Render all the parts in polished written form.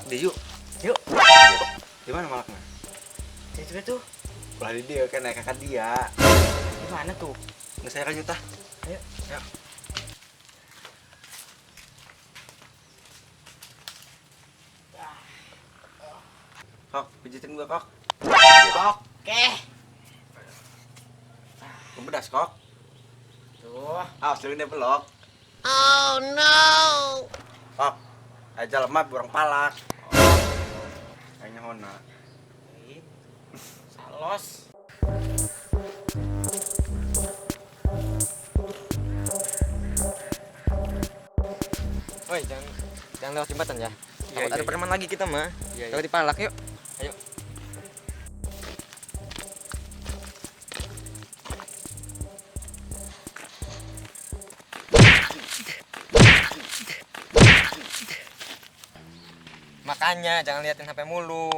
Di yuk. Yuk. Di mana malakna? Itu tuh. Ulah di dia kan naik kakak dia. Di mana tuh? Nggak saya lanjut ah. Ayo. Ayo. Kok, pijitin gua, Kok. Oke. Pedas, Kok. Tuh. Ah, sering dia belok. Oh no. Kok, aja lemah burang palak. Kayaknya hona. Salos. Woi, jangan lewat jembatan ya. Iya, Takut ada iya, preman lagi kita mah. Iya, Takut dipalak, yuk. Ayo. Makanya jangan liatin HP mulu.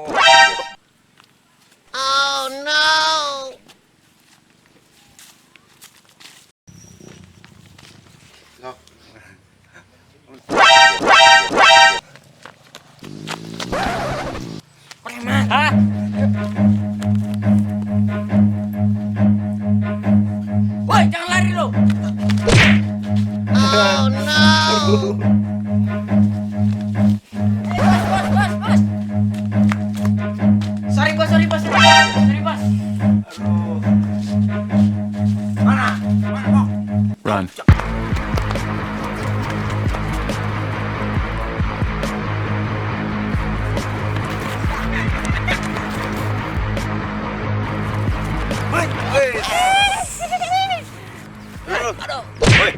Oh no. Kok. Preman. Hah? Woi, jangan lari lo. Oh no. Bos, bos, bos, bos. Sorry bos, sorry bos, sorry bos. Aduh. Mana? Mana, Kok? Run. Woi, woi. Aduh. Woi.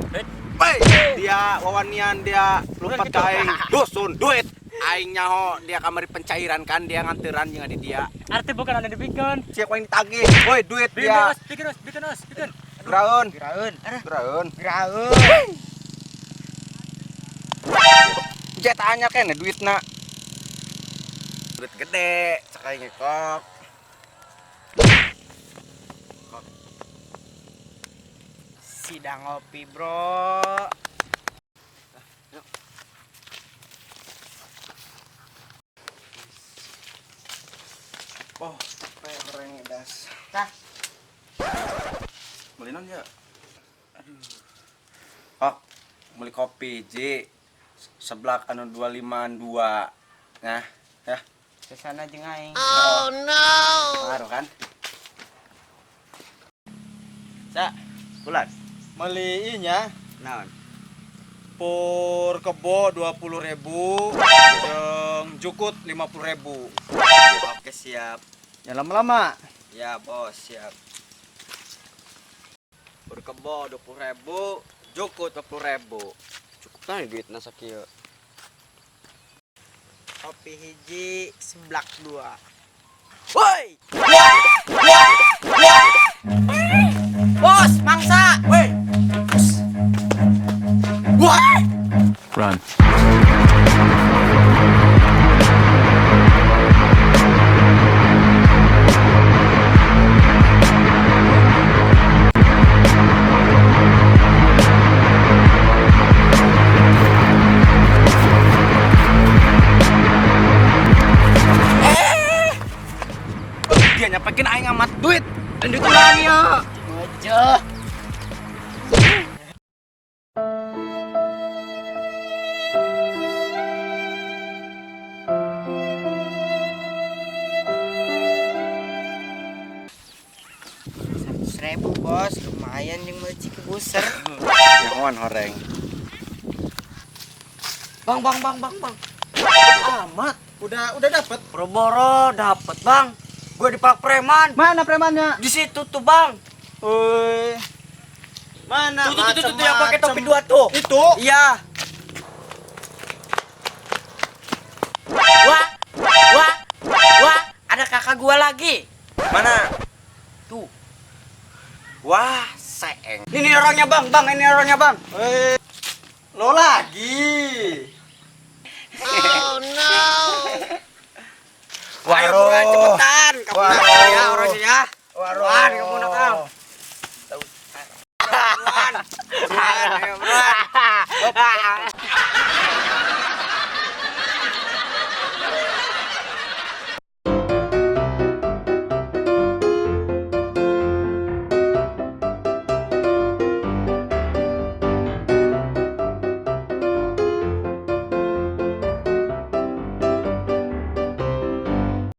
Woi, dia wawanian dia lompat ka aing. Dusun duit. Aing nyaho dia kamari pencairan kan dia nganteran jeung adi dia. Arti bukan ada dibikin. Siapa yang ditagih? Woi, duit dia. Bikin os, bikin os, bikin. Graun. Graun. Graun. Graun. Jet anyar kene duitna. Duit gede, cek aing kok. Sidang ngopi, bro. Oh, goreng das. Tah. Beli non ya? Aduh. Kok, beli kopi J. Seblak anu 252. Nah, ya. Kesana jeung aing. Oh no. Pengaruh kan? Sa, Bulan. beli nya Naon? Pur kebo 20.000, jeung jukut 50.000. Oke, siap. Ya lama-lama. Ya, bos, siap. Pur kebo 20.000, jukut 20.000. Cukup kan duit sakieu. Kopi hiji, seblak dua. Woi! Bos, mangsa. Woi! Woi! Run. Dia nyapekin aing amat duit. Dan duit urang ya. Ngejeh. Ribu bos, lumayan yang beli ciki buser. Nyahoan horeng. Bang, bang, bang, bang, bang. Amat, udah dapet. Boro-boro dapet bang. Gue dipalak preman. Mana premannya? Di situ tuh bang. Woi. Mana? Tuh, tuh, tuh, tuh, tuh, yang pakai topi dua tuh. Itu? Iya. Wah, wah, wah, ada kakak gua lagi. Mana? Tuh. Wah, seeng. Ini orangnya bang, bang, ini orangnya bang. Woi. Lo lagi. Oh no. Wah, ayo buruan cepetan. Kamu Waduh. nakal ya orangnya ya. Waduh. Buruan, kamu nakal.